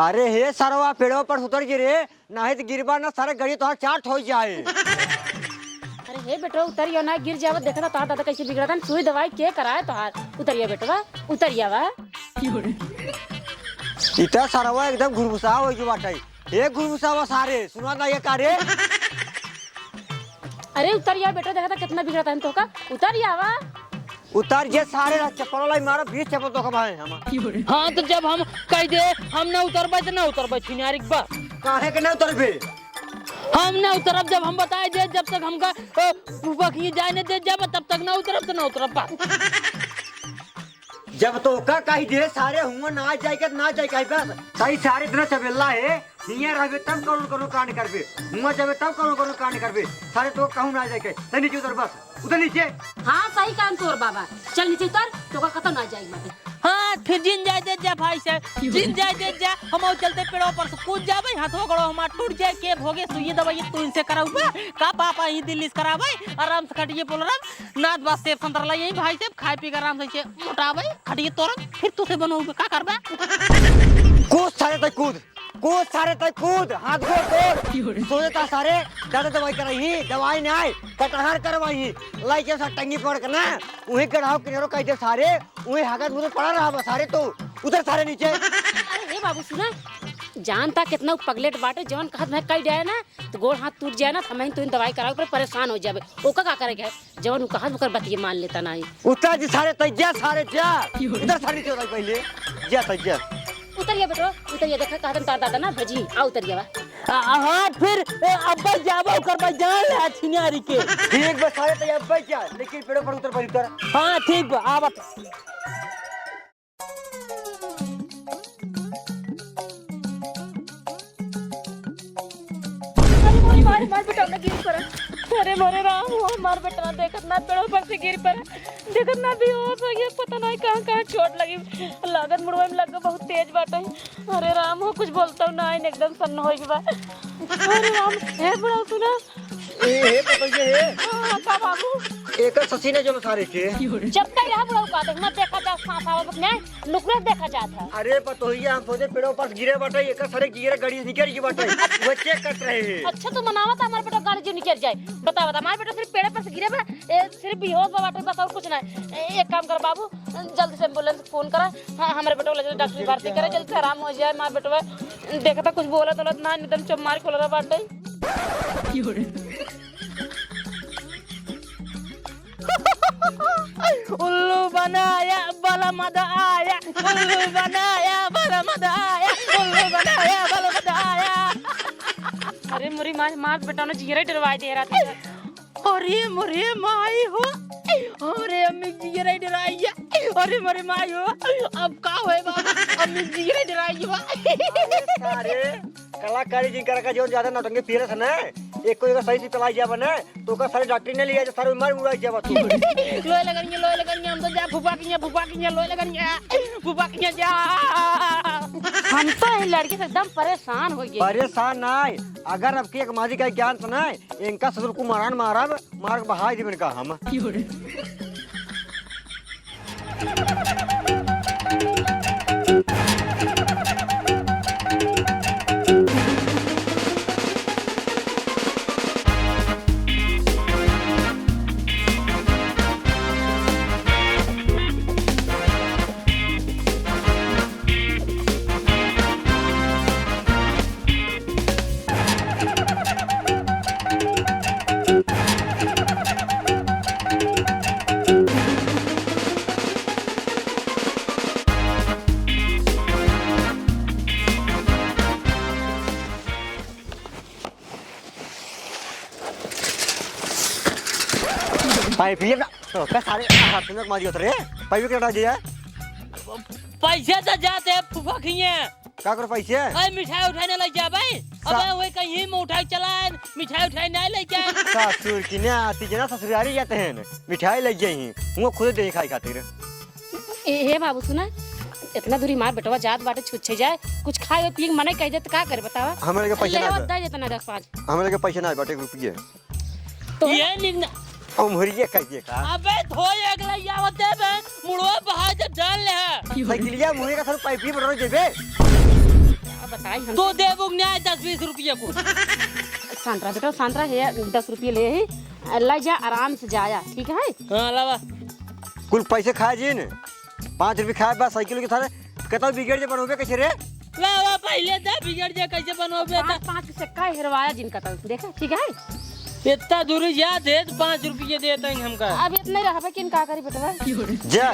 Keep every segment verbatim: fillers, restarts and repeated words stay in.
अरे हे सरवा, पेड़वा पर से उतर गिरे, नाहीं त गिरबा ना, सारे गड़िया तोहार चाट होइ जाए। अरे हे बेटवा, उतरिया ना, गिर जावा। देखा था तोहार दादा कैसे बिगड़ा था, सुई दवाई के कराए तोहार। उतरिया बेटवा, उतरिया वा। इतना सरवा एकदम घुरघुसा होइ गया बाटे। ए घुरघुसावा सारे, सुना ना ये का रे? अरे उतरिया बेटवा, देखा था कितना बिगड़ा था तोहका। उतरिया वा। उतर जे सारे, चप्पल वाला मारो, बीस चप्पल तो कमाए हम। हाँ, तो जब हम कह दे, हम ना उतरबे, तो ना उतरबे, छिनारिक बा। काहे के ना उतरबे? हम ना उतरब, जब हम बताए दे, जब तक हमका, अ, फूफा कहीं जाए न दे जाबे, तब तक ना उतरब, तो ना उतरब, बस। जब तोहका कही दे, सारे हुआ ना जाए के, ना जाए के, बस। सही सारे इतना चबेला है। हियाँ रहबे तब कौनो कौनो कांड करबे, हुआँ जाबे तब कौनो कौनो कांड करबे। सारे तो कहूँ ना जाए के, चल नीचे उतर बस, उतर नीचे। हाँ, सही काम तोर बाबा। चल नीचे उतर, तोका कतौ ना जाए बाटे। हाँ, फिर जिन जाए दे जा भाई साहब, जिन जाए दे जा। हम और चलते पेड़ों पर से कूद जाबे, हाथों गोड़ों हमार टूट जाए, के भोगे सुइये दवाई तू इनसे कराउबा, का पापा ही दिल्ली से कराबे, आराम से खटिए बोल रहा, नाथ बस सेब संतरा लाई यही भाई साहब, खाए पी के आराम से इसे मोटाबे, खटिए तोरब, फिर तुसे बनाउबे, का करबे? कूद सारे तक कूद। कूद सारे तय कूद, हाथ गोड़ तोड़। सोचे था सारे, दादा दवाई कराई ही, दवाई नहीं आई, कटहर करवाई ही। लाई के साथ टंगी पड़ के ना, वहीं गढ़ाव किनारो कह दे सारे, वहीं हगत मुझे पड़ा रहा बस सारे तो। उतर सारे नीचे। अरे हे बाबू सुना, जानता कितना उ पगलेट बाटे, जवन कहत मैं कह जाए ना, तो गोड़ हाथ टूट जाए ना, तो मैं तो दवाई करावे पर परेशान हो जाबे। ओका का करे के है? जवन उ कहत ओकर बतिये मान लेता नाहीं। उतर जी सारे, तै जा सारे, जा। उतर सारे, चोराई पहले। जा, तै जा। उतरिया बेटो, उतरिया, देखा कहतन तार दादा ना भजी, आ उतरिया बा। आ, हाँ, फिर, ए, अब्बा जाबा ओकर बा जान ले छिनारी के। ठीक बा सारे, तै अब्बा जा, लेकिन पेड़ों पर उतर, पर उतर। हाँ, ठीक बा, आवत। अरे मोरे माई, हमार बेटा ना गिर पड़ा। अरे मोरे राम, वो हमार बेटा ना देखत ना पेड़ों पर से गिर पड़ा, देखत ना बेहोश हो गया, पता नहीं कहाँ कहाँ चोट लगी, लागत मुड़वा में लग बहुत तेज बाटे। अरे राम, वो कुछ बोलता ना है, एकदम सन्न हो गया। अरे राम, हे बुढ़ऊ सुना, ए, हे पतोहिया, हे। हाँ, का बाबू? एकर ससी ने जो सारे के। जब तक रहा बुढ़ऊ का, देखना देखा जा, सांस आवत नहीं, नुकरे देखा जात है। अरे पतोहिया, हम सोचे पेड़ों पर गिरे बाटे, एकर सारे गिरे गाड़ी निकल गई बाटे, वो चेक करत रहे हैं। अच्छा, तू मनावा था हमारे बेटा गाड़ी जो निकल जाए। बता, बता, हमारे बेटा सिर्फ पेड़े पर से गिरे बा, ए, सिर्फ बेहोश बा बाटे, बस और कुछ ना। ए, एक काम कर बाबू, जल्दी से एम्बुलेंस फोन करा। हाँ, हमारे बेटा को ले चल, डॉक्टरी भर्ती करे, जल्दी से आराम हो जाए। हमारे बेटवा देखता कुछ बोलत उलत ना, एकदम चुप मार खोल रहा बाटे। उल्लू बनाया बलमद आया, उल्लू बनाया बलमद आया, उल्लू बनाया बलमद आया। अरे मुरी मार, मार बेटा ने जियरा डरवाई दे रहा था। अरे मोरे माई हो, अरे अम्मी जियरा डराइया, अरे मोरे माई हो, अब का होए बाबू, अम्मी जियरा डराइया। अरे सारे, कलाकारी जिन करके जो ज्यादा नौटंकी फिरत है ना, एक कोई का सही से चलाई जाबा ना, तो का सारे डॉक्टरी ने लिया, जो सारे मार उड़ाई जाबा तू। लोए लगनिया, लोए लगनिया, हम तो जा फुफा किया, फुफा किया, लोए लगनिया, फुफा किया जा। हम तो ये लड़के से एकदम परेशान हो गए। परेशान ना, अगर अब के एक मारी का ज्ञान तो ना, इनका ससुर को मारान मारब, मार के बहाई देबे इनका हम। पाइप ये ना, तो का सारे हाथ में मारी होत रे? पाइप के हटा दिया। पैसे तो जाते हैं फुफा खिए। का करो पैसे? अरे मिठाई उठाई ना लइ जाए भाई। सा- अबे वही कहीं में उठाई चला, मिठाई उठाई ना लइ जाए। ससुर की ना आती जना ससुरारी जाते हैं, मिठाई लइ जाए ही, वो खुद दे खाई खातिर। ए, ए बाबू सुना, इतना दूरी मार बेटवा जात बाटे छुच्छे जाए, कुछ खाए पिए के मने कह दे त का करे बतावा? हमरे के पैसा ले ना आवत बा। दे देता ना दस पाँच। हमरे के पैसा ना बाटे एक रुपये। तो ये निक ना। अमहरिया कह दे का? अबे धोए अगला यावत दे बे, मुड़वा बहा दे डाल ले है। साइकिलिया मुहे का सर पाइप ही बना जेबे। अब बताई हम। तो देबू न्याय दस बीस रुपये को। शांत रह बेटा, शांत रह, हे दस रुपये ले ही, ले जा, आराम से जाया, ठीक है? हाँ, लावा। कुल पैसे खाए जिन, पाँच रुपये खाए बा साइकिल के थारे, कतौ बिगड़ जे बनोबे कैसे रे? लावा, पहले दा बिगड़ जे कैसे बनोबे दा? पाँच, पाँच के सिक्का हेरवाया जिन कतौ, देखा, ठीक है? इतना दूर जा दे तो पाँच रुपये देते हैं हमका। अब इतने रहबे किन का करी बेटवा? जा।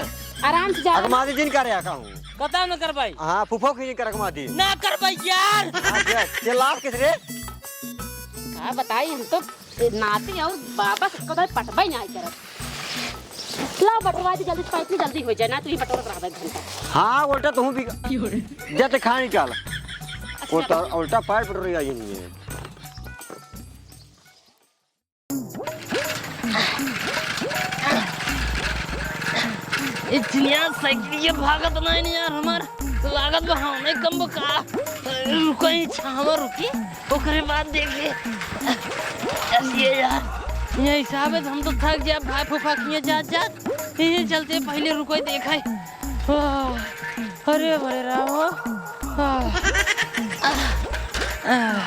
आराम से जा। अगमादी जिन करे आ कहूँ। कतौ न करबाई। हाँ, फूफो की जिन कर अगमादी। ना करबाई यार। हाँ, जा। ये लाभ किस रे? का बताई, हम तो नाती और बाबा सबको तो पटबे नहीं करत। लाओ बटवा दी जल्दी, पैसे जल्दी हो जाए ना, तू ही बटोरत रहबे एक घंटा। हाँ, उल्टा तू भी जाते खाए निकाल। अच्छा। उल्टा, उल्टा पैर पटोर रही है ये नहीं है। ए चिनिया, साइकिलिया भागत नाहीं यार हमार। लागत बा हम नहीं कम बा का। रुको, ई छावा रुकी, ओकरे बाद देखे। चलिए यार, ये हिसाब है, हम तो थक जाए भाई फूफा किए जात जात। यही चलते पहले रुको, देखा। आह, अरे बड़े राम हो। आह, आह, आह।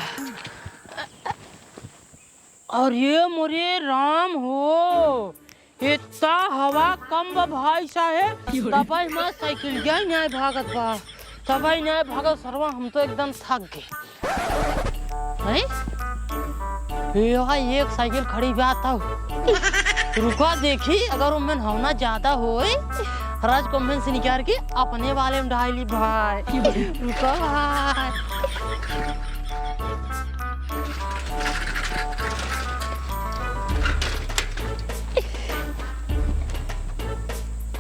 अरे मोरे राम हो, इतना हवा कम बा भाई साहेब, तबई हमार साइकिलिया ही नाहीं भागत बा, तबई नाहीं भागत सरवा, हम तो एकदम थक गए। हैं? ये भाई एक साइकिल खड़ी बा तब। रुका देखी, अगर ओमेन हौना ज्यादा होई, राज को ओमेन से निकाल के अपने वाले में डाल ली भाई। रुका भाई।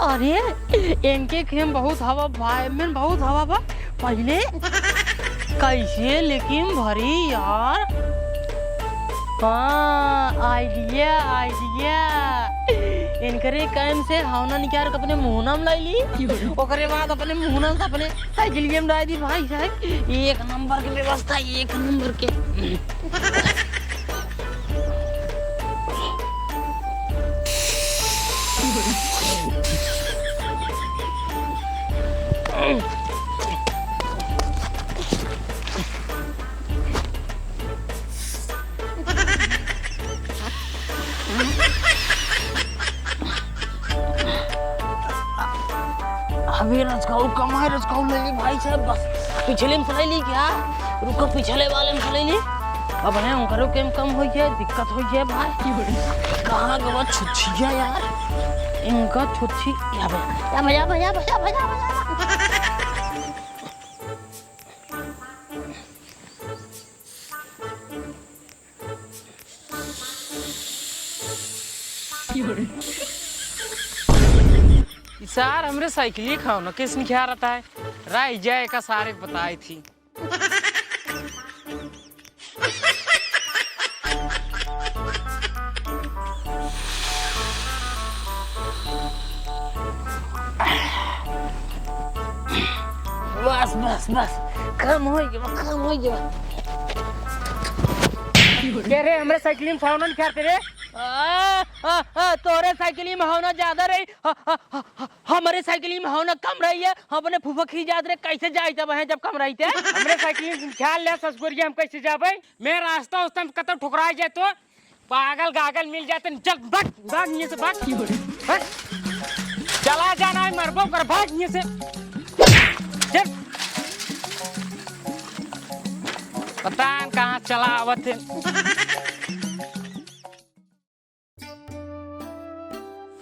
अरे, इनके खेम बहुत हवा भाई, में बहुत हवा बा। पहले कैसे लेकिन भरी यार? हाँ, idea, idea। इनकरे काम से हौना निकाल के अपने मुहना में लाई ली, ओकरे बाद अपने मुहना से अपने साइकिलिया में डाल दी भाई साहब। एक नंबर के व्यवस्था, एक नंबर के। अबे रजकाऊ, कमाए रजकाऊ ले ली भाई साहब, बस पिछले में से ले ली क्या? रुको, पिछले वाले में से ले ली। अब है उनकरो के कम हो जाए, दिक्कत हो जाए भाई। कहाँ गवा छुच्छिया यार? इनका छुच्छी, या भाई, या भाई, या भाई। ई सार हमरे साइकिल ही खाओ ना, किस निखारत है? राई जाए का सारे बताई थी। बस, बस, बस, कम होइ गवा, कम होइ गवा। के रे, हमरे साइकिल में हौना निखारते रे? आ, आ, आ, तोरे साइकिल में हौना ज्यादा रही, आ, आ, आ, आ, हमरे साइकिल में हौना कम रही है, हम अपने फूफा खी जात रे, कैसे जाई तब है जब कम रही ते? हमरे साइकिल में ख्याल ले ससुरिया, हम कैसे जाबे? मैं रास्ता उस्ता में कतौ ठुकराई जाए तो पागल गागल मिल जाते हैं, चल भाग, भाग यहाँ से भाग। भाग। चला जाना है, मरबो कर, भाग यहाँ से। चल। पता न कहाँ चला आवत है।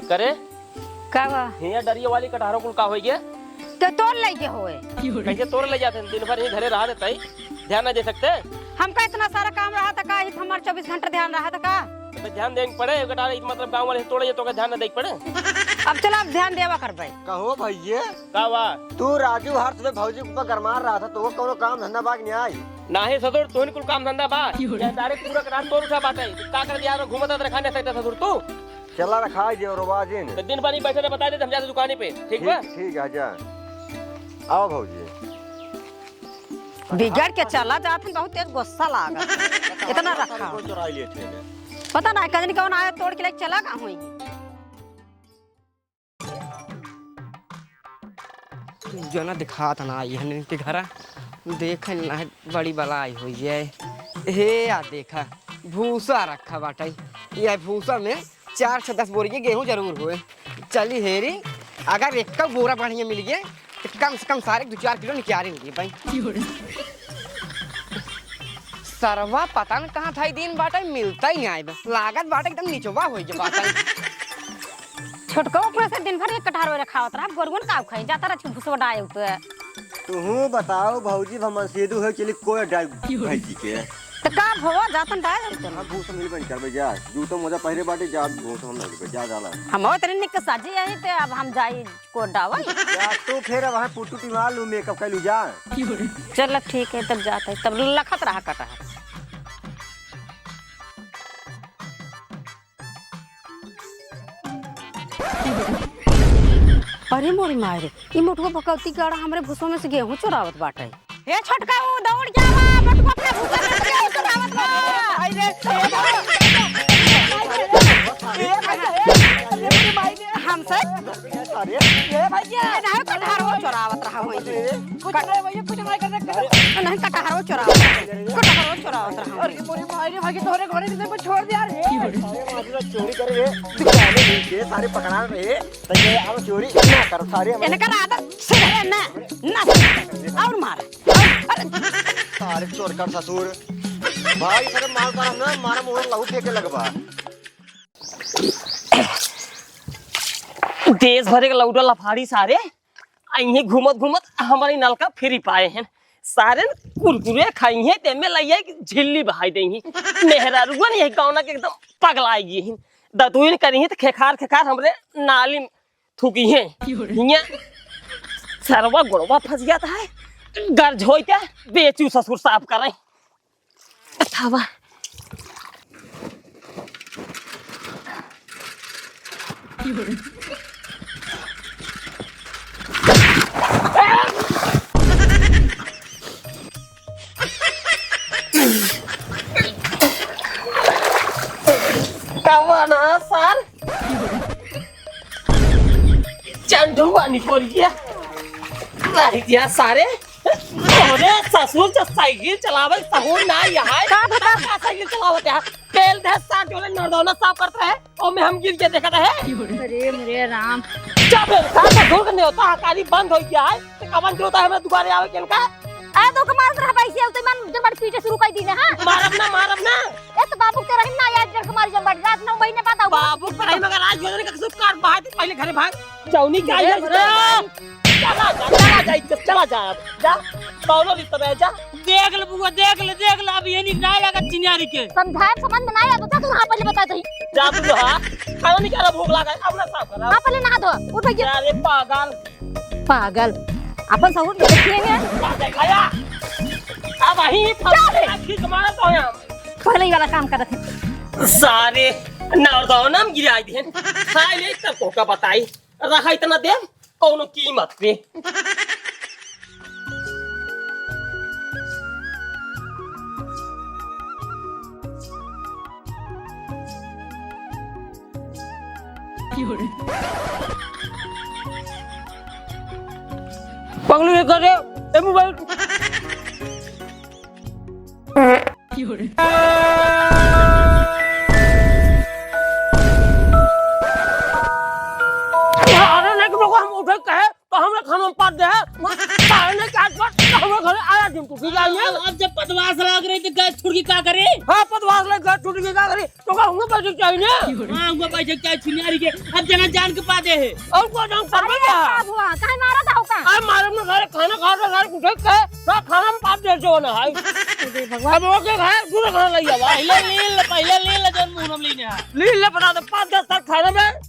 करे? का बा? हियाँ डरिया वाली कटहरो कुल का होई गे? तो तोर लइके होए। कैसे तोर ले जाते हैं? दिन भर ही घरे रहा देता ही, ध्यान ना दे सकते? हमका इतना सारा काम रहा था का? ही हमार चउबीस घंटा ध्यान रहा था का? तो ध्यान देवे के पड़े, कटहर, इस मतलब गाँव वाले तोड़े, ये तो का ध्यान ना देवे के पड़े। अब चला, अब ध्यान देवा करबे। कहो भैया। का बा? तू राजू हर सुबह भौजी के ऊपर गरमार रहा था, तो वो कौनो काम धंधा बाग नहीं आई? नाही ससुर, तोहन कुल काम धंधा बा। क्यों रे? यह direct पूरा कटान तोर उठा बाटे। का कर दिया रे, घूमत रहत रे खाने से ससुर तू? चला रखा है जे रोबाजिन। तो दिन भर ही बैठे रहे, बता दे, हम जाते दुकानी पे, ठीक बा? ठीक, ठीक है, जा। आओ भौजी। बिगड़ के चला जात हन, बहुत तेज गुस्सा लागत। इतना रखा। कौन चुराई लिए थे ने? पता नहीं, कजनी कौन आया, तोड़ के लेके चला गा हुई। जना दिखात ना आई हन इनके घरा। देखा ना, बड़ी बलाई होइ जाए। हे या देखा, भूसा रखा बाटे। या भूसा में चार से दस बोरी के गेहूँ जरूर होए। चली हेरी, अगर एक बोरा बढ़िया मिल गए, तो कम से कम सारे दो चार किलो निकारे होइए भाई। सरवा पता न कहाँ था, ई दिन बाटे, मिलता ही नाहीं बा। लागत बाटे एकदम निचवा होइ जा बाटे। छोटका ओकरा से दिन भर एक कटहर ओरे खावत रहा, गोरुअन का खाई, जाता रहा भुसवा डाए उते। तुहू बताओ भौजी, हम सेदू है चली कोई डाल भैंसी के। तो का भवा जातन डाल उते। हम भूसा मिल बन करबे जा, जूता मोजा पहिरे बाटे जा, भूसा हम लगे जा जाला। हम तने निक साजी आई ते अब हम जाई को डावा। जा तू फिर अब हम पुट्टू टिमाल लू, मेकअप कर लू जा। चल ठीक है, तब जाता है, तब लखत रहा कटहर। अरे मोरी माय रे, ई मोटुआ भकौती गाड़ा हमरे भुसवा में से गेहूं चोरावत बाटे। ए छोटका, ऊ दौड़ के आवा, मोटुआ अपने भुसवा में से गेहूं चोरावत बा। भाई रे, ए भाई। ए भाई, ए भाई, ए भाई। हमसे? अरे, ए भैया। ए, नहीं, कटहरो चोरावत रहा होई। कुछ नहीं भैया, कुछ नहीं कर सकते। नहीं, कटहरो चोरावत रहा। कटहरो चोरावत रहा होई। अरे, मोरी माई रे, भागी तोहरे घरे से कोई छोड़ दिया रे। अरे, मार दिया, चोरी करे रे। दुकाने में से सारे पकड़ा रहे। तो ये आओ चोरी ना करो सारे हमारे। इनका आदत सुधरे ना, ना सुधरे। और मार। अरे। सारे चोर का ससुर। भाई, सारे माल तारा ना, मारा मोहर लहू फेंके लगबा। देश भरे के लौटा लफाड़ी सारे, आ इहें घूमत घूमत हमारी नलका फ्री पाए हैं। सारे न कुरकुरे खाई हैं, ते में लइया की झिल्ली बहाई देई हैं। मेहरारुअन यही गौना के एकदम पगलाई गई हैं। दतुइन करी हैं तो खेखार खेखार हमरे नाली में थूकी हैं। हियाँ सरवा गोड़वा फंस गया था, गर्ज होई क्या, बेचू ससुर साफ करें। थावा। कवन ह सार? चंदुआ निकल गया। रह गया सारे। अरे ससुर, जब साइकिल चलावे सहूर ना यहाँ है, का बता? का साइकिल चलावत है? तेल दे साथ जोले नरदौना साफ करत रहे, ओमे हम गिर के देखत रहे। अरे मोरे राम। जब का ससुर के नेवता हकारी बंद हो गया है, तो कवन जोता है हमरा दुआरे आवे के का? आ तो के मारत रहा भाई से, तो मन जब पीटे शुरू कर दी ना, हाँ? मारब ना, मारब ना। ए तो बाबू के रहीम ना याद रख मारी जब रात नौ महीने बाद आऊ। बाबू के रहीम अगर आज योजना का कसूर काट बहाए तो पहले घरे भाग। जौनी का ए, याद बता। चला जा, चला जा, इज्जत चला जा अब। जा, कौनो रिश्ता रह जा। देख ले बुआ, देख ले, देख ले, अब ये नहीं ना लगा चिनियारी के। समझाए समझ में ना आया तो जा तू वहाँ पहले बता दही। जा तू नहा, खाना नहीं खा रहा, भूख लगा है, अब ना साफ करा। हाँ, पहले नहा धो, उठ भैया। अरे पागल। पागल, अपन सहूर में देखिए हैं। पागल खाया। अब वहीं जा बे। आखिर तुम्हारा तो यहाँ। पहले ही वाला काम करत है। सारे नौरदौना में गिराई दिहन। खाए ले तब को का बताई। रहा इतना देर कौनो कीमत पे। पगलू ये करे, ए मोबाइल। अरे नहीं, हम उठे कहे, तो हमरा खाना में पाद दे है। काहे नहीं क्या कर, तो हमरा घरे आया दिन तू, ठीक है? अब जब पदवास लाग रही तो गैस छुड़की का करे? हाँ, पदवास लाग गैस छुड़की का करे? तो का हुआ बैठक चाहिए ना? हाँ, हुआ बैठक चाहिए छिनारी के। अब जना जान के पादे है। और को नाम पर अरे, में क्या? का हुआ? काहे मारा था का? अब मारे में सारे खाना खा के सारे उठे के, ना खाना में पाद दे जो ना है। अरे भगवान। अब वो के खाए, दूर खाना लई आवा। पहले लील, पहले लील जौन मुंह में लेने है। लील ले बता दे, पाँच दस तक खाना में।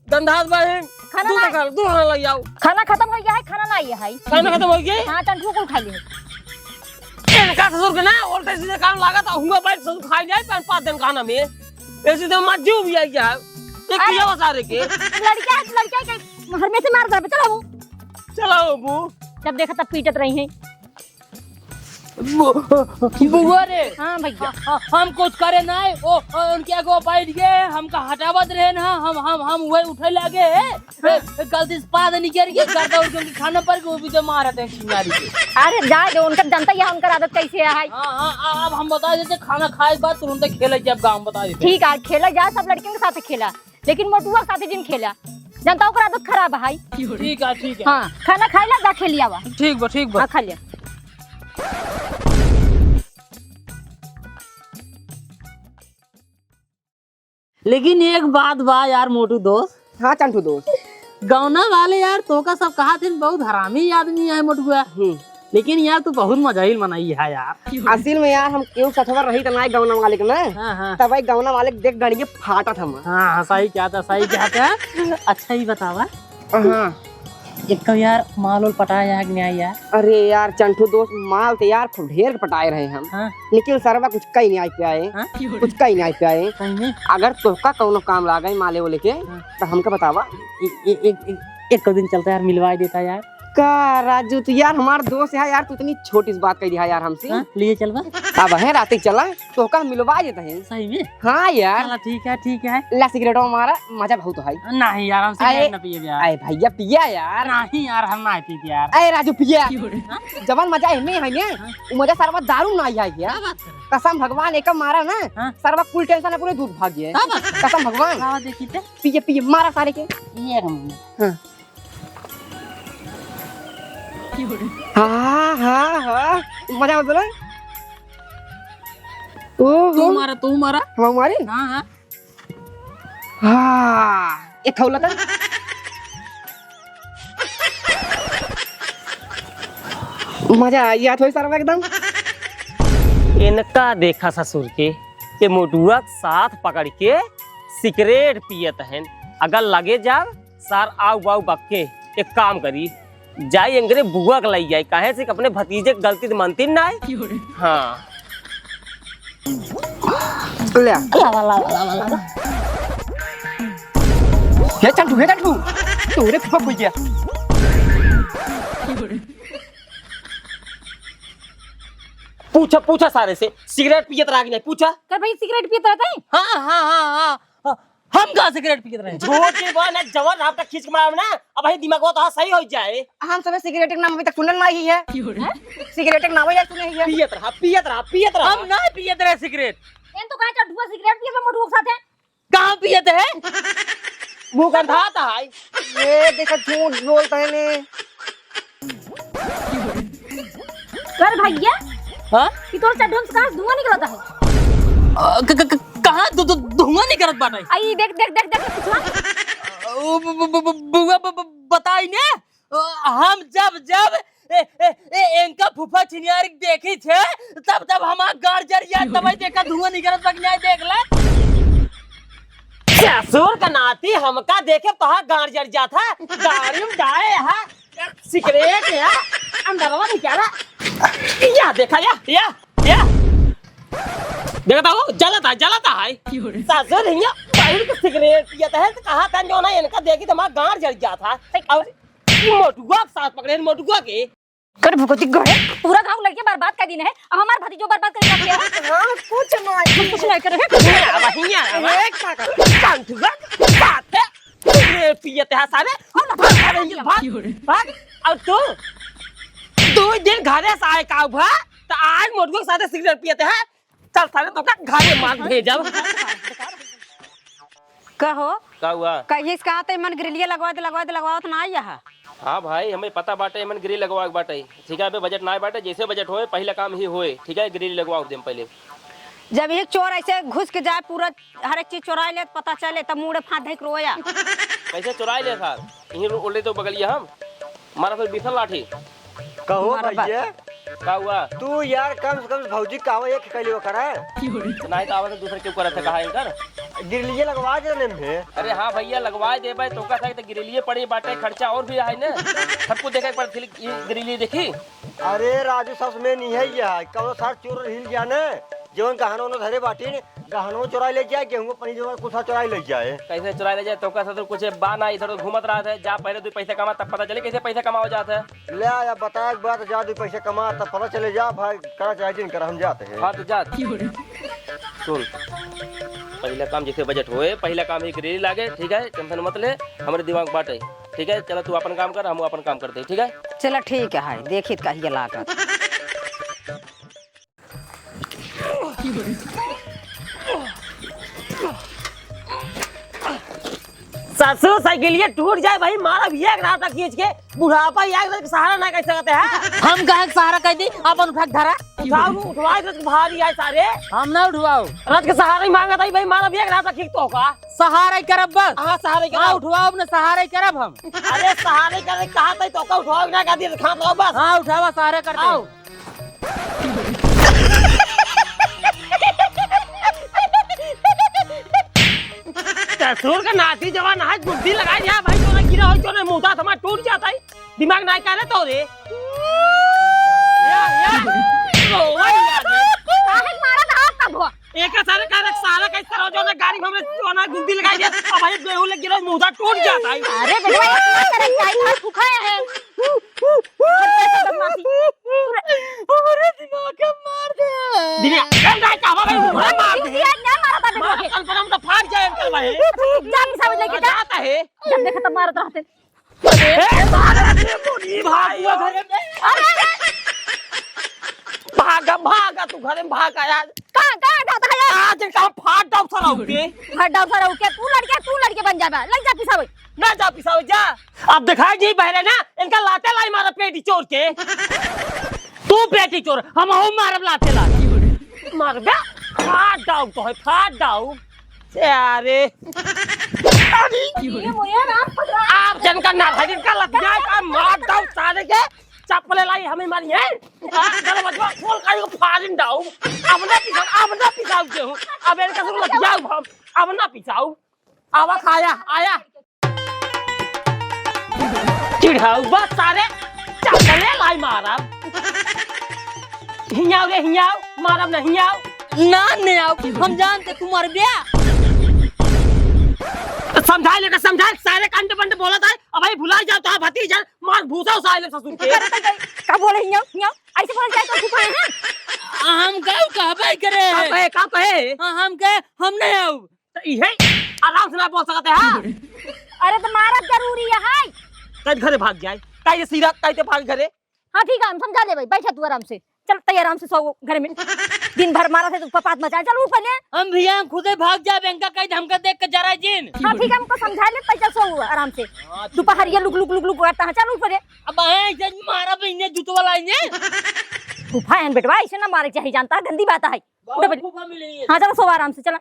गंधात बा है। खाना दूर ना। खा, दूर खाना लई आओ। खाना खत्म हो गया है, खाना ना ये है। खाना खत्म हो गया? हाँ, टंटू कुल खा लिए। इनका ससुर के ना, उल्टे सीधे काम लागत, हुआ बैठ ससुर खाई जाए, पाँच, पाँच दिन खाना में। ऐसे तो मत जीव भी आई क्या? ये अरे, किया बता रहे के? लड़का है, लड़का के घर में से मार दे, चलो वो। चलो वो। जब देखा तब पीटत रही है। बु-, बुआ रे। हाँ भैया। ह-, ह-, हम कुछ करे नाहीं, ओ, ओ, उनके आगे बैठ गए, हमका हटावत रहे ना, हम, हम, हम वही उठे लागे, ए, ए, गलती से पाद निकल गया, गर्दा उठ के उनके खाना पर के, वो भी तो मारत हैं चिंगारी से। अरे जाए दो, उनका जनता ही है, उनकर आदत कैसे है। हाँ, हाँ, आ-, अब हम बता देते, खाना खाए के बाद तुरंत खेले जाब गाँव, बता देते। ठीक है, खेला जाए, सब लड़कियों के साथ खेला, लेकिन मोटुआ के साथ जिन खेला, जनता ओकर आदत खराब है। ठीक है, ठीक है। हाँ, खाना खाइला, जा खेलिया बा। ठीक बा, ठीक बा। हाँ, खा लिया। लेकिन एक बात बा यार मोटू दोस्त। हाँ चंटू दोस्त। गौना वाले यार तोका सब कहा थे बहुत हरामी आदमी है मोटुआ। हम्म। लेकिन यार तू बहुत मजा ही मनाई है यार। असल में यार हम केहू सठवर रही त ना गौना वाले के ना। हाँ, हाँ। तब भाई गौना वाले के देख डरिए फाटत हम। हाँ, हाँ, सही कहत है, सही कहत है। अच्छा ही बतावा। हाँ। एक तो यार माल उल पटाया है कि नहीं यार? अरे यार चंटू दोस्त, माल तो यार खूब ढेर के पटाए रहे हम। हाँ। लेकिन सरवा कुछ कहीं नहीं आए पाए। हाँ? कुछ कहीं नहीं आए पाए। सही में? अगर तोहका कौनो काम लागे माले वाले के, हाँ। तो हमका बतावा। ए-, ए-, एक, एक, एक दिन चलता यार, मिलवा देता यार। का राजू, तू यार हमार दोस्त है यार, तू इतनी छोटी सी बात कह दिया यार हमसे। हाँ, लिए चलबा। अब है रात ही चला, तोहका हम मिलवा देता है। सही में? हाँ यार। चला ठीक है, ठीक है। ला सिगरेट मारा, मजा बहुत है। नहीं यार, हम सिगरेट अरे, ना पिए यार। अरे भैया पिया यार। नहीं यार, हम ना पीते यार। अरे राजू पिया। क्यों रे? हाँ? जवन मजा एमे है ना, हाँ। वो मजा सरवा दारू में ना आई है यार। क्या बात कर रहे? कसम भगवान एक मारा ना, हाँ। सरवा कुल टेंशन है पूरे दूर भाग गया। क्या बात कर रहे? कसम भगवान। लावा देखी ते। पिए पिए मारा सारे के। ये हम। हाँ। हाँ, हाँ, हाँ। मजा आवत बा ना? ओहो। तू मारा, तू मारा। हम मारी? हाँ, हाँ। हाँ, एक खौला था। मजा आ गया थोड़ी सारा एकदम। इनका देखा ससुर के, ये मोटुआ साथ पकड़ के सिगरेट पियत हैं। अगर लगे जाब, सार आऊ बाऊ बक्के, एक काम करी, जाई एंगरे बुआ के लई जाई, काहे से कि अपने भतीजे के गलती तो मनती ना है। हाँ। ले आ। लावा, लावा, लावा, लावा। हे चंटू, हे चंटू, तोरे फुफा कोई गया। पूछा, पूछा सारे से, सिगरेट पियत रहा कि नहीं, पूछा। कर भाई, सिगरेट पियत रहता है? हाँ, हाँ, हाँ, हाँ, हाँ। हम कहाँ सिगरेट पियत रहे? झूठ नहीं बोल, ना जवन राफ्टर खींच के मारब ना, अब ही दिमाग तो सही हो जाए। हम सब सिगरेट के नाम अभी तक सुनल नहीं है। क्यों रे? हैं? सिगरेट के नाम ही सुने ही है। पियत रहा, पियत रहा, पियत रहा। हम ना पियत रहे सिगरेट। एन तो कहे चड्ढुआ सिगरेट पियत बा मोटुआ के साथे। कहाँ पियत है? मुंह गंधाता है। ये देखा झूठ बोलता है ने। कर भैया, हाँ? कि तोर चड्ढुआ से कहाँ से धुआं निकलता है? अ, क-, क-, क-, कहाँ धु-, धु-, धुआं निकलत बाटे? आई देख, देख, देख, देख, कुछ ना। ओ, ब-, ब-, ब-, ब-, बुआ ब-, ब-, बताई ने, अ, हम जब, जब, ए, ए, ए, इनका फूफा छिनियारी देखी छे, तब, तब हमार गाड़ जर जाए, तब ही देखा धुआं निकलत बा कि नहीं देख ले। ससुर का नाती हमका देखे तोहार गाड़ जर जात है, गाड़ी में डाए है। सिगरेट है, अंदरवा निकाला। या देखा, या, या, या। देखता हो, जलता है, जलता है। क्यों रे? सासुर हिया, बाहर के सिगरेट पियत है, तो कहा था, जो ना इनका देखी तो हमारा गांड जल जात है। और मोटुआ के साथ पकड़े, मोटुआ के। कर भुगती गए, पूरा गांव लड़के बर्बाद कर दिन है, अब हमार भतीजो बर्बाद कर दिया है। हाँ, कुछ नहीं। कुछ नहीं करे। वही है, एक पागल। कंठुआ के साथ है। सिगरेट पियत है सारे। और ना भाग, भाग, भाग, भाग। और तू दो दिन घरे से आए का हुआ, तो आज मोटुआ के साथ सिगरेट पियत है। चल सारे, तो का घरे मार भेजब। कहो। का हुआ? कहिए से कहा तो मन ग्रिलिया लगवा दे, लगवा दे, लगवावत ना आई है। हाँ भाई, हमें पता बाटे, मन ग्रिल लगवा के बाटे। ठीक है, अबे बजट ना बाटे, जैसे बजट होए, पहला काम ही होए। ठीक है, ग्रिल लगवा देम पहले। जब ये चोर ऐसे घुस के जाए, पूरा हर एक चीज चुराई ले, पता चले, तब मुड़े फांद धइक रोया। कैसे चुराई ले सार? यहीं रो-, ओले तो बगलिया हम। मारा फिर बीसल लाठी। कहो मारा बा- भैया। का हुआ? तू यार कम से कम भौजी का एक कैली वो करा। नहीं तो आवाज दूसरे क्यों करत है, कहा इनकर? ग्रिलिये लगवा दे ने में। अरे हाँ भैया, लगवा दे भाई, तो का था तो ग्रिलिये पड़ी बाटे, खर्चा और भी है ना। सबको देखे एक बार ग्रिलिये देखी। अरे राजू, सस में नहीं है यह, कौन सार चोर हिल गया ने। जवन गहनो उनो धरे बाटी ने, गहनो चोराई ले जाए, गेहूं पनी जवन कुछ चोराई ले जाए। कैसे चोराई ले जाए? तोका साथ कुछ बा ना, इधर उधर घूमत रहत है। जा पहले दुइ पैसा कमा, तब पता चली कैसे पैसा कमावा जात है। ले आया, बताए के बाद जा, दुइ पैसा कमा, तब पता चले। जा भाई, करा चाहे जिन करा, हम जाते हैं। हाँ, तो जा। सुन, पहला काम जैसे बजट होए, पहला काम ही करेली लागे, ठीक है? टेंशन मत ले, हमरे दिमाग बाटे, ठीक है? चला, तू अपन काम कर, हम अपन काम करते हैं, ठीक है? चला, ठीक है, देखित कहिए लागत। ससुर, साइकिलिया टूट जाए भाई, मारब एक रात खींच के, बुढ़ापा एक रात के सहारा ना कह सकते हैं। हम कहे के सहारा कह दी, अपन उठा के धरा। उठाओ, उठवा, एक रात के भारी आए सारे। हम ना उठवाओ। रात के सहारा ही मांगत है भाई, मारब एक रात खींच तो का। सहारा ही करब बस। हाँ, सहारा ही हाँ, करब। उठवाओ अपने, सहारा ही करब हम। अरे सहारा ही करे, कहा तई तो का उठवाओ ना, का दिए खात रहो बस। हाँ, उठावा, सहारा करते। आओ। ससुर का नाती जवान आज बुद्धि लगाई दिया भाई, तोने गिरा हो, तोने मुंह दांत हमार टूट जाता है, दिमाग ना करे तो रे। या, या। ओ, भाई, या, या। काहे मारत हाथ तब हो? एका सारे का रे, सारे का सारा जो ना गाड़ी में हमरे जो ना गुद्दी लगाई दिया। अब भाई गेहूं लग गिरा, मुंह दांत टूट जाता है। अरे बेटवा, इतना करे, क्या इतना सुखाया है? अरे दिमाग का मार दे। दिने, कल रात का हवा में मुंह मार दे। दिया, ना मारा था बेटवा के। कल पर हम तो फाड़ जाए अंकल भाई। जा, पिसावे लेके जा। जाता है। जब देखे तब मारत रहते। ए, मारा रे, मोरी भाग, तू घरे में। अरे, अरे। भागा, भागा, तू घरे में भागा यार। कहाँ, कहाँ जाता है यार? आज एक हम फाड़ डाउ सराऊ के। फाड़ डाउ सराऊ के, तू लड़के, तू लड़के बन जाबा। लग जा पिसावे। ना जा पिसावे, जा। अब दिखाई जी बहरे ना, इनका लाते लाई मारा पेटी चोर के। तू पेटी चोर, हम हो मारब लाते ला। मारबे, फाड़ डाउ तो है, फाड़ डाउ। अरे। अरे। ये मोया राम पकड़ा। आप जनका ना भाई, इनका लग जाए, का मार दो सारे के। चप्पल लाई हमें मारी है। आ, चलो बचवा, खोल का यो फारिन डाउ। अब ना पिसाऊ, अब ना पिसाऊ के हूँ। अब इनका सब लग जाऊ हम। अब ना पिसाऊ। आवा खाया, आया। चिढ़ाऊ बा सारे, चपले लाई मारब। हियाव रे हियाव, मारब न हियाव। ना ने आओ, हम जान के तू मरबे। तो समझाए लेकर समझाए, सारे कंड बंड बोलत है। अब भाई भुला जाओ तो भतीजा, मार भूसा उसाए ले ससुर के। का बोले हियाव, हियाव? ऐसे बोले जाए तो छुपाए हैं? हम गाँव कहबे करे। का कहे, का कहे? हाँ, हम कहे, हम नहीं आओ। तो इहे आराम से ना बोल सकते हैं। अरे तो मारब जरूरी है। कई घरे भाग जाए, कई सीधा, कई ते भाग घरे। हाँ ठीक है, हम समझा लेबे, बैठा तू आराम से। चल तई आराम से सो घरे में। दिन भर मारा थे तो पपात मचा, चल ऊपर ले। हम भी यहाँ खुदे भाग जाबे, इनका कई हमका देख के जरा जिन। हाँ ठीक है, हमको समझा ले, तई चल सो आराम से। हाँ, ठीक है। दोपहरिया लुक लुक लुक लुक करता है, चल ऊपर ले। अब है जज मारा भी इन्हें जूतो वाला इन्हें। फूफा है बेटवा, ऐसे ना मारे चाहिए, जानता है गंदी बात है। उठो बेटी। फूफा मिली है। हाँ चलो सो आराम से, चला।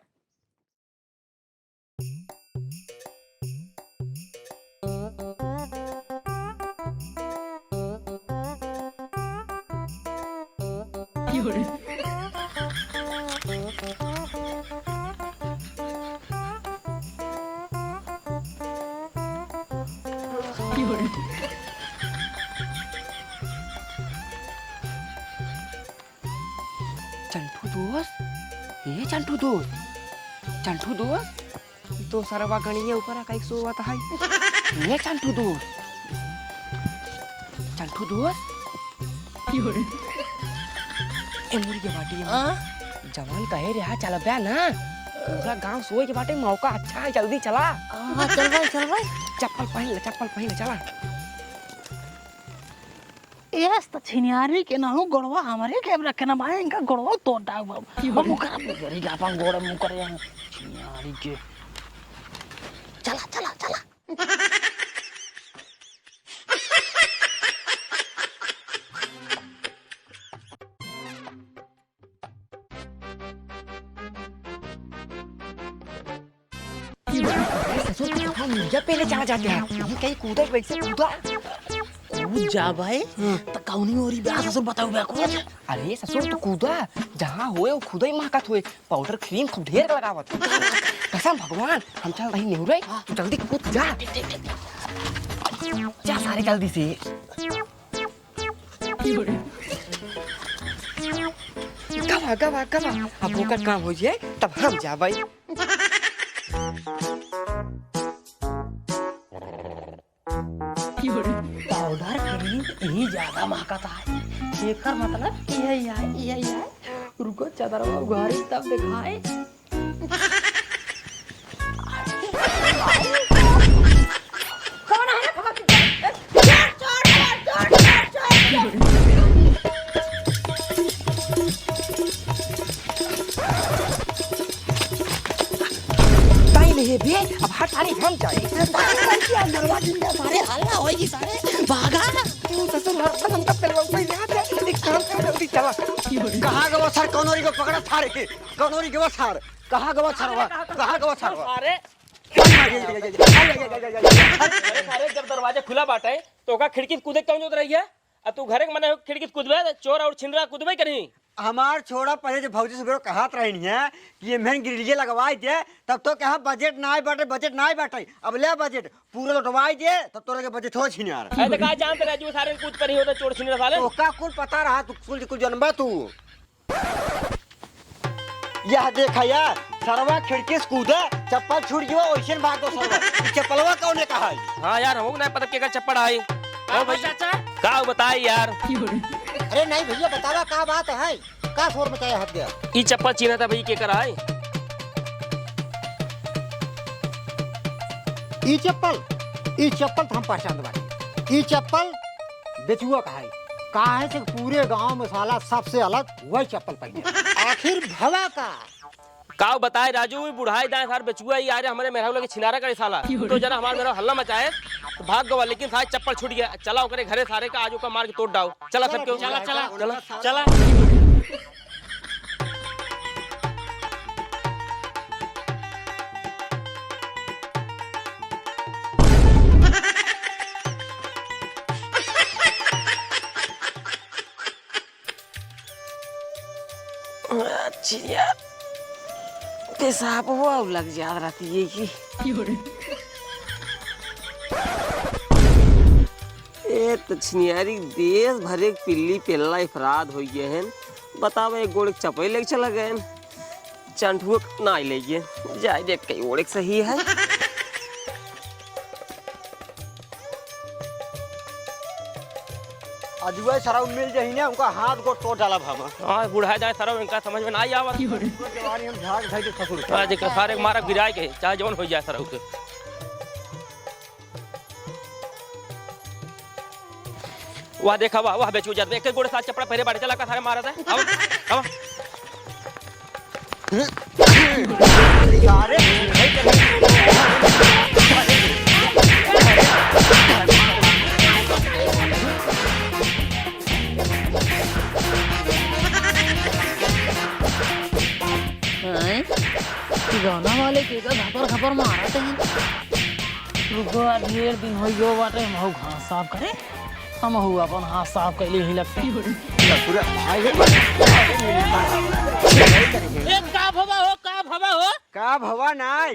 चंटू दोस्त, ए चंटू दोस्त, चंटू दोस्त, ई तो सरवा गणिये ऊपर आ, कई सोवत है। ए चंटू दोस्त, चंटू दोस्त, ए मुर्गे बाटी, हाँ? जवान कहे रहा चलबे ना, पूरा गांव सोए के बाटे, मौका अच्छा है, जल्दी चला। हाँ, चल भाई, चल भाई। चप्पल पहन ले, चप्पल पहन ले, चला। यस, त छिनियारी के नाहू गोड़वा हमरे के अब रखे ना भाई, इनका गोड़वा तोड़ डाउ बाबू। की हो हम रे? ओकरा पे गिरी के अपन गोड़ मुंह करे हैं। छिनियारी के। चला, चला, चला। अरे ससुर, हम मुर्गिया पहले चला जाते हैं। ये कहीं कूदा, वैसे कूदा। कूद जा भाई। हाँ। त कौनी ओरी बा ससुर, बताओ बा कूद। अरे ससुर, तू कूदा, जहाँ होए वो खुदा ही महकत होए। पाउडर क्रीम खूब ढेर लगावत। कसम भगवान, हम चल रही नेहुरे, तू जल्दी कूद जा। ठीक, ठीक, ठीक। जा सारे जल्दी से। Come आगा बा, आगा बा। अब ओकर काम हो जाए, तब हम जाबै। पाउडर क्रीम यही ज्यादा महकता है। एकर मतलब यही है, यही है। रुको, चदरवा उघारी तब दिखाए। कौन है? चोर, चोर, चोर। ताई नहीं है बे, अब हट सारे, हम जाए। सारे अंदरवा जिंदा सारे, हल्ला होई सारे, भागा। तू ससुर हर कसम का पेलवा पे याद है, एक काम कर, जल्दी चला। कहाँ गवा सर, कौन ओरी को पकड़ा सारे के, कौन ओरी गवा सर, कहाँ गवा सरवा, कहाँ गवा सरवा? अरे, अरे, सारे, जब दरवाजा खुला बाटे, तो ओका खिड़की से कूदे कौन जरूरत रही है? अब तू घरे के मने हो, खिड़की से कूदबे, तो चोर और छिनरा कूदबे करी। हमार छोड़ा, पहले जब भौजी से बेरो कहत रही है कि ये मेहन ग्रिलिये लगवाई दे, तब तो कहा बजट नाई बाटे, बजट नाई बाटे। अब ले बजट पूरा लौटवाई दे, तब तोरे के बजट हो छिनार। अरे, तो का जानते रहे, जो सारे कूद पर ही होता, चोर छिनरा साले। तो का कुल पता रहा, तू कुल, कुल जनबा तू। यह देखा यार, सरवा खिड़की से कूदा, चप्पल छूट गयो, वैसे भाग गो सरवा। ई चप्पलवा कौने कहा है? हाँ यार, हमको नहीं पता केकर चप्पल आई। का ओ भैया, चाचा? का बताई यार? अरे नहीं भैया, बतावा का बात है? का शोर मचाया हट गया? ई चप्पल चीन्हा था भैया, केकर आई? ई चप्पल, ई चप्पल तो हम पहचान बानी। ई चप्पल बेचुआ का है। काहे से पूरे गांव में साला सबसे अलग वही चप्पल पहने। आखिर भवा का? काव बताए राजू, ई बुढ़ाई दाएं सार बेचुआ, ई आरे हमरे मेहरारू लगे छिनारा करे साला। तो जना हमार मेहरारू हल्ला मचाए, तो भाग गवा, लेकिन सारे चप्पल छूट गया। चला ओकरे घरे सारे का, आज ओका मार के तोड़ डाओ। चला सब केहू। चला, चला। चला। चला। चिड़िया पेशाब वो लग जात रहती है कि। ए तो छिनियारी, देश भर एक पिल्ली पेल्ला अफराध होइ गए हैं। बतावा, एक गोड़ एक चपई लेके चला गए हैं। चंठुआ नाई ले गए। जाए देख कई ओड़े के सही है। अजुआ सरऊ मिल जही ना, उनका हाथ गोड़ तोड़ डाला भामा। हाँ, बुढ़ा जाए सरऊ, इनका समझ में ना आवत। जवानी हम झाग भाई के ससुर। आज एक सारे मारा गिराए के, चाहे जौन हो जाए सरऊ के। वाह, देखा, वाह, वाह, बेचू जात, एक गोड़े साथ चपड़ा पहरे बाटे, चला का सारे मारा था। अब, अब। अरे, हैं? खिलौना वाले के का घपर घपर मारत हैं? रुको, आज ढेर दिन हो गयो बाटे, हम हऊ घास साफ करे, हम हऊ अपन हाथ साफ कैले ही लगते। पूरा भाई है। ए, का भवा हो, का भवा हो? का भवा नाय?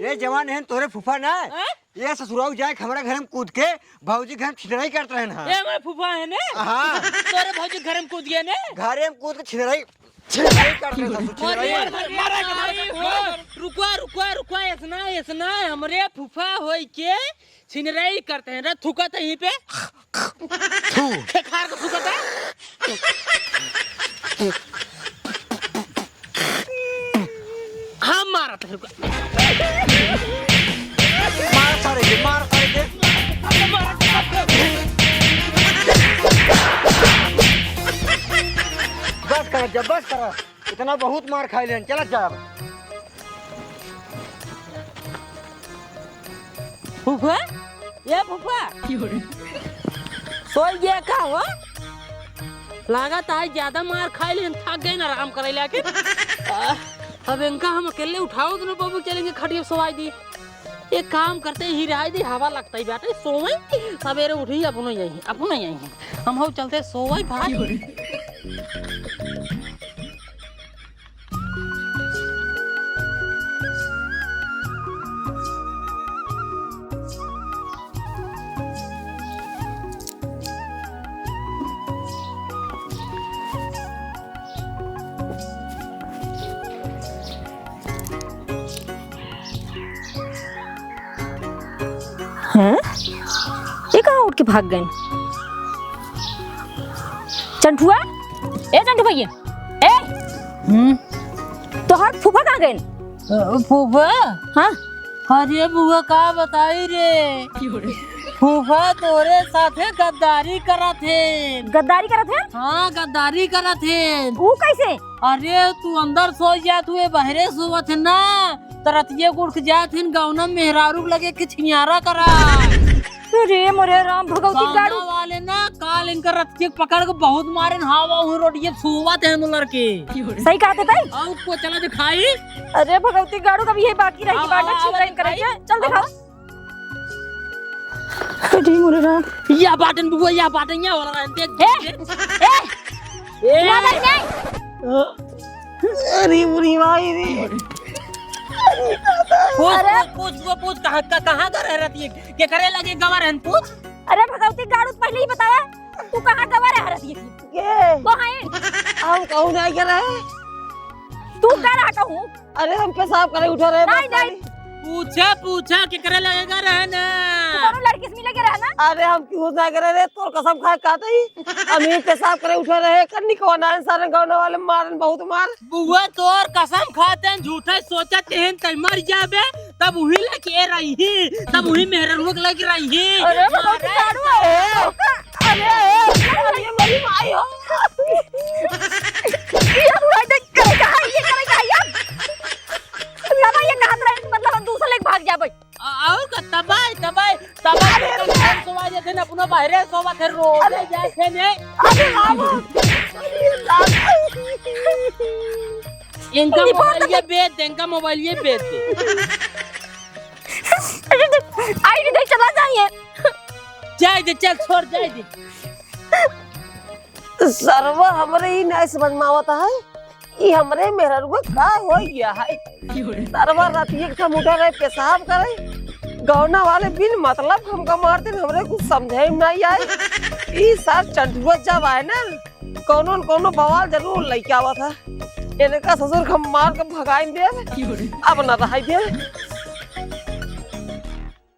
ये जवान है तोरे फूफा ना? हैं? ये ससुराऊ जाए के हमरा घर में कूद के भौजी घर में छिनराई करत रहन हा। ये हमारे फूफा है ने? हाँ। तोरे भौजी घर में कूद गए ने? घरे में कूद के छिनराई, छिनराई करत रहन हा, छिनराई। अरे, अरे, अरे, अरे, हो। रुकवा, रुकवा, रुकवा, ऐसना, ऐसना, हमरे फूफा होई के छिनराई करते हैं, रे थूकत है यहीं पे। थू। खेखार को थूकत है। हम मारत है, रुका। मार सारे के, मार सारे के। बस कर, जब बस कर, इतना बहुत मार खाई लेन, चला जा अब। फूफा, ए फूफा। सोई गया का हो? लागत आज ज्यादा मार खाई लेन, थक गए ना आराम करे लेके। आ, अब इनका हम अकेले उठाओ तो बाबू चलेंगे खटिया सोवाई दी। एक काम करते ही रहाई दी, हवा लगता ही बाटे, सोवे। सवेरे उठी अपनो यही, अपनो यही। हम हो चलते सोवे भाई। हैं? ये कहाँ उठ के भाग गए? चंठुआ, ए चंठू भैया, ए, हम्म। तोहार फूफा कहाँ गए? अ, फूफा? हाँ। अरे बुआ, का बताई रे, फूफा तोरे साथे गद्दारी करत हे। गद्दारी करत हे? हाँ, गद्दारी करत हे। ऊ कैसे? अरे, तू अंदर सो जात हुए, बहरे सोवत है ना, त रतिये के उठ के जात है, गौना मेहरारू के लगे के छिनियारा करा। अरे मोरे राम, भगवती गाड़ू। वाले ना, काल इनका रतिये के पकड़ के बहुत मारे न, हवा हुई रोड ये सोवत है नु लड़के। सही कहते तई। और को चला दिखाई। अरे भगवती गाड़ू, कभी ये बाकी रही, आओ, बाटा आओ, छिपाई आओ, करे आओ। के। चल दिखाओ। अरे मोरे राम। या बाटन बुआ, या बाटन, या वाला रहन, देख, ए, देख, देख। ए, ए, ना, नहीं, नहीं। अरे बुरी माई रे। पूछ, अरे। पूछ, पूछ बुआ, पूछ, कहाँ, का-, कहाँ का रह रहती है? के करे लगे गवा रहन, पूछ। अरे भगवती गाड़ू, पहले ही बतावा, तू कहाँ गवा रह रहती है? के? वो है। हम कहूँ नहीं के रहे। तू का रहा कहूँ? अरे हम पेशाब करे उठे रहे, नहीं, बस नहीं। खाली। पूछा, पूछा, केकरे लगे का रहे ना? तू कौनो लड़की से मिले के रहे ना? अरे हम क्यों ना करे रे, तोर कसम खाए कहते ही। हम ही पेशाब करे उठे रहे, कन्नी को ना सारे गाँव वाले मारन बहुत मार। बुआ तोर कसम खाते हैं, झूठे सोचत हैं, तै मर जाबे, तब वही लेके रही, तब वही मेहररुआ के लेके रही। अरे भगवती अरे, साड़ू। अरे, अरे, अरे, मेरी माई हो। ये बुढ़ा देख करे का है, ये करे का है, यार? तब ये कहत रहे, मतलब, हम दूसरे लेके भाग जाबे। आ-, और का तबाय, तबाय, तबाय अरे, के अरे। कम सोवा जाते ना, अपनो बाहरे सोवा थे, रोज अरे। जाते ने। अरे, बाबू। अरे, बाबू। इनका ये मोबाइल बहुत ये बेच दे, इनका मोबाइल ये बेच दे। अरे, आई नहीं, नहीं, चला जाइए। जाए दे, चल, छोड़, जाए दे। सरवा हमरे ई नाय समझ में आवत है, ई हमरे मेहररुआ का हो गया है। सरवा रात एक ठम उठा रहे, पेशाब करे, गौना वाले बिन मतलब हमका मारते, हमरे कुछ समझे में नहीं आए। ई सार चंठुआ जब आए ना, कौनो न कौनो बवाल जरूर लइके आवत है। इनका ससुर के हम मार के भगाइन देब, अब न रहाई देब।